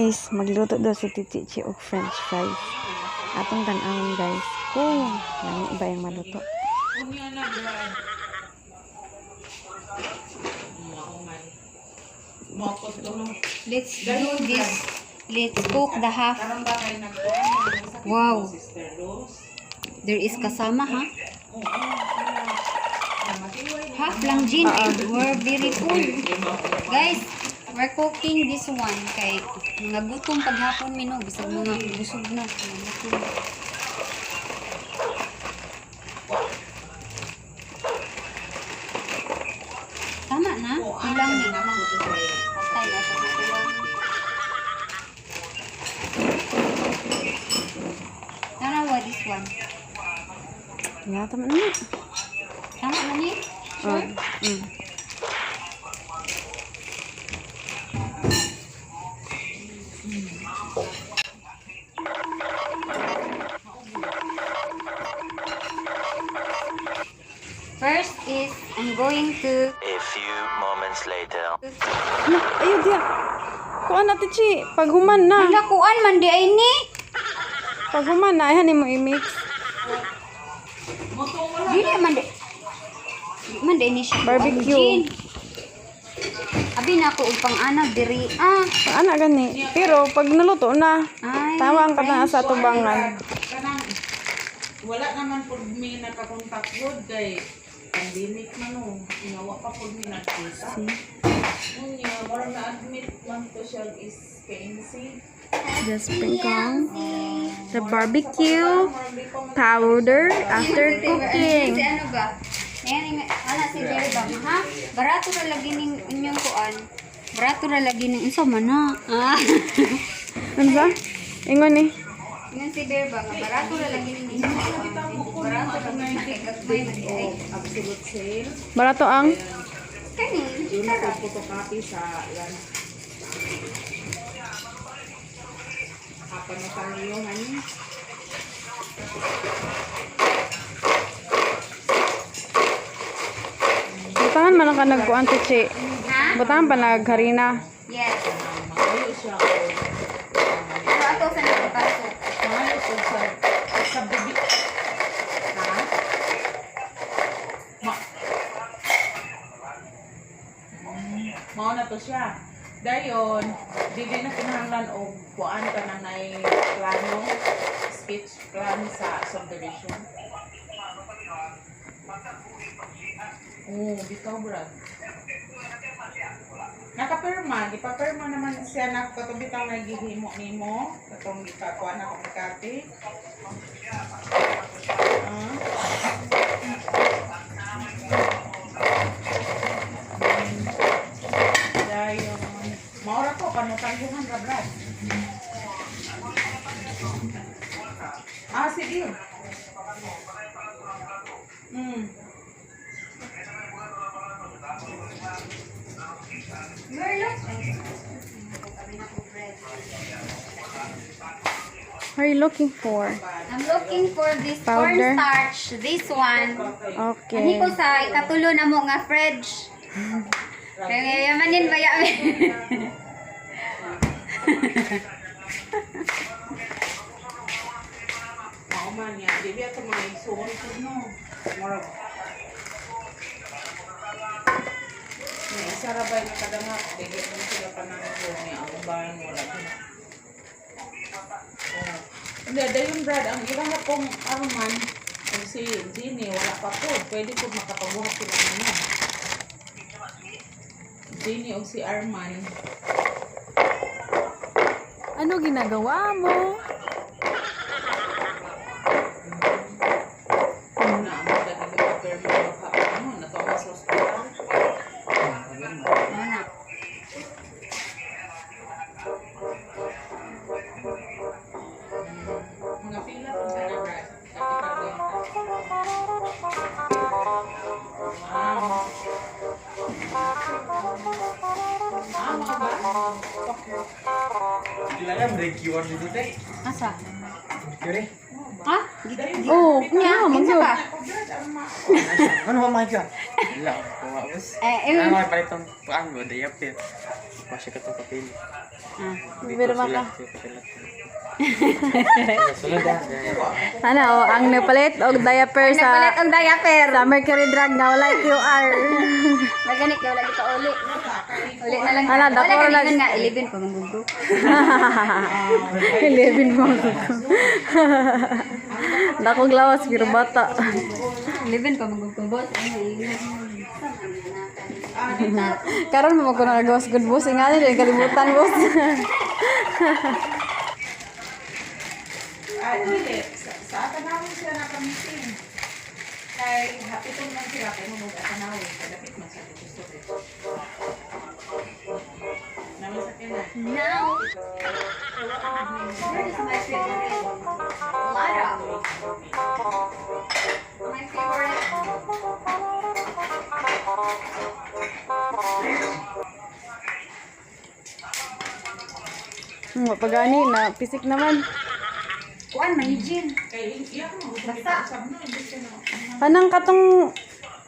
Guys, magluto daw si Titi Chi og french fries. Atong tan-awon, guys, kung lami ba yung maluto. Unya na, Brad. Mauman. Mokot ko no. Let's do this. Let's cook the half. Karon ba kay nagkuhan mo sakit Wow. mo, Sister Rose? There is kasama, ha? Oo. Namatiway ni. Half lang gin and we're very full. Guys, we're cooking this one kay mga gutom paghapon mi no, bisag mga busog na. Mga gutom. Tama na? Kulang ni. Patay na sa kulang. Tanawa this one. Nga, tama na. Tama na ni? Oh. First is I'm going to A few moments later. Hala, ayaw diya. Kuan na, Tichi. Paghuman na. Ala, kuan man di ay ni. Paghuman na, ay mo i-mix. Dili man di. Di man di ni siya. Barbecue. Gin. Abi na ako og pang-anag diri. Ah. Ana gani. Pero pag naluto na, Ay. tama ang katang sa tubangan. Kanang wala naman pud mi nakakontak gud kay pandemic man no. Inawa pa pud mi nagkita. Unya, mura na admit man to siya is KMC. Just sprinkle the barbecue powder after cooking. Si ano ba? Ayan, ana si Jerry ba? Ha? Barato ra lagi ning inyong kuan. Barato ra lagi ning unsa man na? Ah. Ano ba? Ingon ni. Ingon si Bear ba nga barato ra lagi ning inyong kuan. Barato ra lagi ning gagmay man di ay. Absolute sale. Barato ang Kani. Yun na photocopy sa yan. Hapon na tayo, honey. Butangan man ang ka nagkuan, Tichi. Ha? Butangan pa nagharina. Yes. Magayo siya o Pero ato sa nagpasok. Magayo siya sa bibi. Ha? Ma. Mao na to siya. Dayon, dili na kinahanglan og kuan ka na nay plano, sketch plan sa subdivision. Oh, bitaw, Brad. Nakapirma, gipapirma naman siya na katong bitaw na gihimo nimo, katong gipakuha na akong Makati. Ah. Dayon. Maura ko panutayuhan ra, Brad. Ah, sige. Merlo. What are you looking for? I'm looking for this Powder? cornstarch. This one. Okay. Ani ko sa ikatulo na mo nga fridge. Kaya yamanin ba ya? Mao man niya, dili ato mga igsuon pud no. Murag. May isa ra bay nakadangak, dili man sila panangko niya ang uban wala gid. Oh. Hindi, dayon, Brad, ang ila pong arman kung si Jenny wala pa po, pwede po makapabuhat sila ninyo. Jenny o si Arman. Ano ginagawa mo? Na ang mga dili pa perma ano na to sa hospital. Ano? Mga pila po sa Brad. Capital Delta. Wow. Ah, mga ba? Kailangan break QR dito tayo. Asa? Kere. Ha? Oh, Nya, ah, kinsa magyud. ka? Ano ba mga? Wala ko mabos. Eh, eh, Ano may palitong paan mo dayap eh. Masya ka itong papel. Ah. Dito Pirma sila. ka. Sila. Sunod ah. Ano, oh, ang napalit og diaper sa Nagpalit ang diaper. sa Mercury Drug na wala QR. Maganit kay wala kita uli. Uli na lang. Ala, Wala dako ka na- nga 11 pa manggugo. 11 mo. Dako glawas pero bata. 11 pa manggugo boss. Ano yun? Karon mo ko nakagawas good boss. Ingani din kalimutan boss. Ah, dili. Sa Atanawin sila nakamiting. Kay hapiton man sila kay mo mag-Atanawin. Kalapit man sa dito sa dito. Naman sa kina. Now, where is my favorite? Lara. My favorite. Pagani na pisik naman. Kuan man ni Jean. Kay iyak mo basta sab no hindi siya na. Kanang katong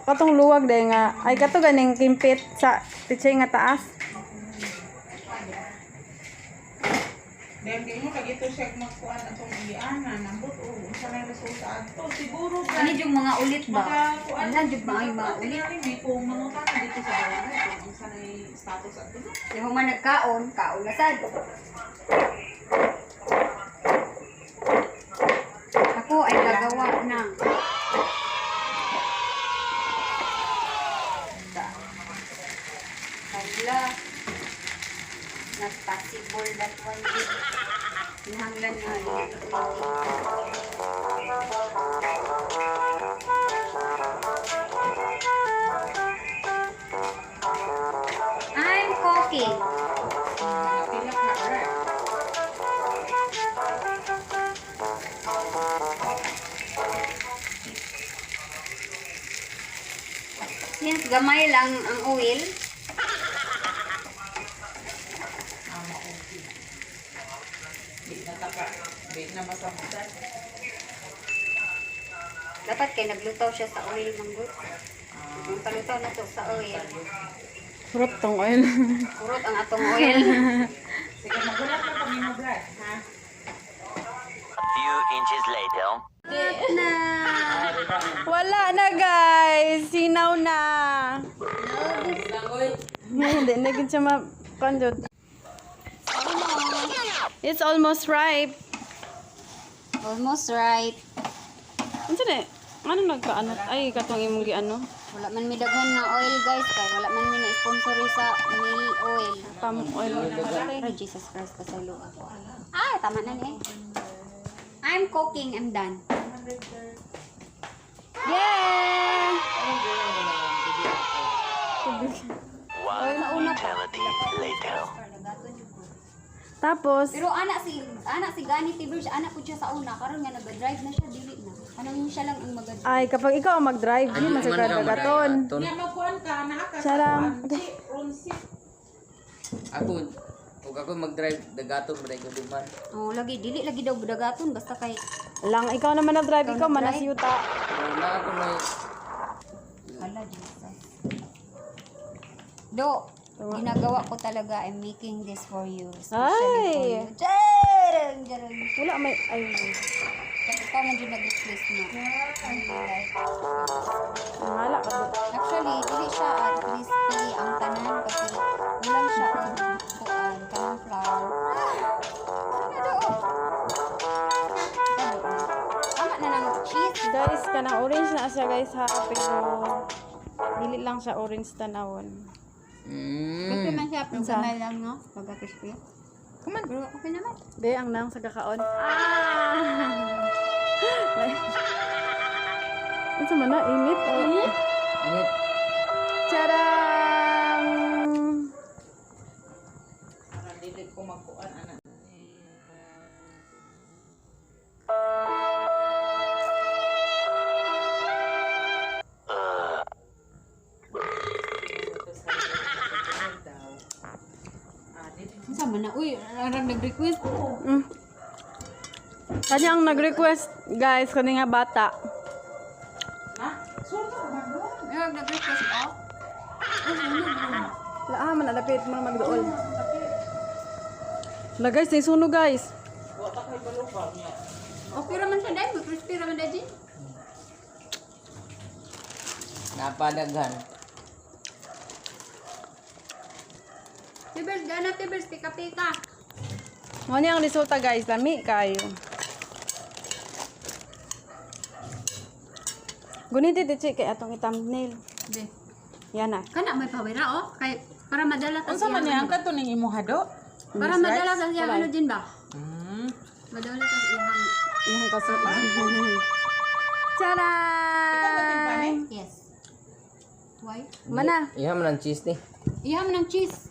katong luwag day nga ay kato ganing kimpit sa pichay nga taas. Then kay mo kag ito siya magkuan atong iana nambot o unsa may resulta adto siguro Ano yung mga ulit ba? Makakuan. Ano yung mga yung mga ulit? Tingali may kung mangutan na dito sa barangay kung unsa na status adto no. Di mo man nagkaon, kaon na sad. Ako ay gagawa ng Hala. Not possible that one day. Kinahanglan nga. I'm cooking. Pilak na ra. Since gamay lang ang oil, Ama okay. Di na taka, di na masamutan. dapat kay naglutaw siya sa oil manggut. Ang palutaw na to sa oil. Kurot tong oil. Kurot ang atong oil. Sige, magulat na kami mo, Brad, ha? A few inches later. Na. Wala na guys, sinaw na. Hindi na gid siya ma kanjot. It's almost ripe. Almost right. Unsa na? Ano nagkaano? Ay katong imong giano. Wala man mi daghan nga oil guys kay wala man mi na sponsor sa mill oil. Palm oil. Pero Jesus Christ pasaylo ako. Ah, tama na ni. I'm cooking, I'm done. Yeah! One eternity later. Tapos Pero ana si Gani Tibers, ana po siya sa una karon nga naga-drive na siya dili na. Kanang siya lang ang maga-drive. ay kapag ikaw ang mag-drive, yun mas dagaton. Nga magkuan ka, naa ka sa Sarang. kuan. Si, Ronsi. Ako, ug ako mag-drive, dagaton ba ko di man. Oh, lagi dili lagi daw dagaton basta kay Lang ikaw naman nag-drive, ikaw manas yuta. Pero na ako may Hala, Jesus. Do, ginagawa ko talaga. I'm making this for you. Especially for Ay! you. Jarang, jarang. Wala may ay Kasi ikaw man dyan nag-request na. Like, Mahala ka. actually, dili siya at crispy ang tanan kasi ulang siya og kuan, kanang flour. Ano do? Ano? Tama na ng cheese. Guys, kanang orange na siya guys ha, pero dili lang siya orange tanawon. Crispy man siya, pero gamay lang, no? Pagka-crispy. Come on. Pero okay naman. Be, ang nang sa kakaon. Ah! Unsa man na init? Init. Init. Charang! Para dili ko magkuan ana. Unsa man na? Uy, arang nag-request. Kanya ang nag-request, guys, kani nga bata. Ha? Sulod ba doon? Arang nag-request oh. Uy, ano bro? Laa man alapit mo na magduol. La guys, nisunog guys. Okay raman siya dahil. Crispy raman dahil. Jin. Napadaghan. Tibers, gana Tibers, pika-pika. Mo ni ang resulta guys, lami kayo. Guniti ti kay atong i-thumbnail. Be. Yan na. Kana may pawira oh. Kay para madala ta Unsa man niya ang kadto ning imuha do? Para madala sa siyang ano din ba? Madala ta sa iyang Imong kaso. Charan! Yes. Why? Mana? Iha man ang cheese ni. Iyam ng cheese.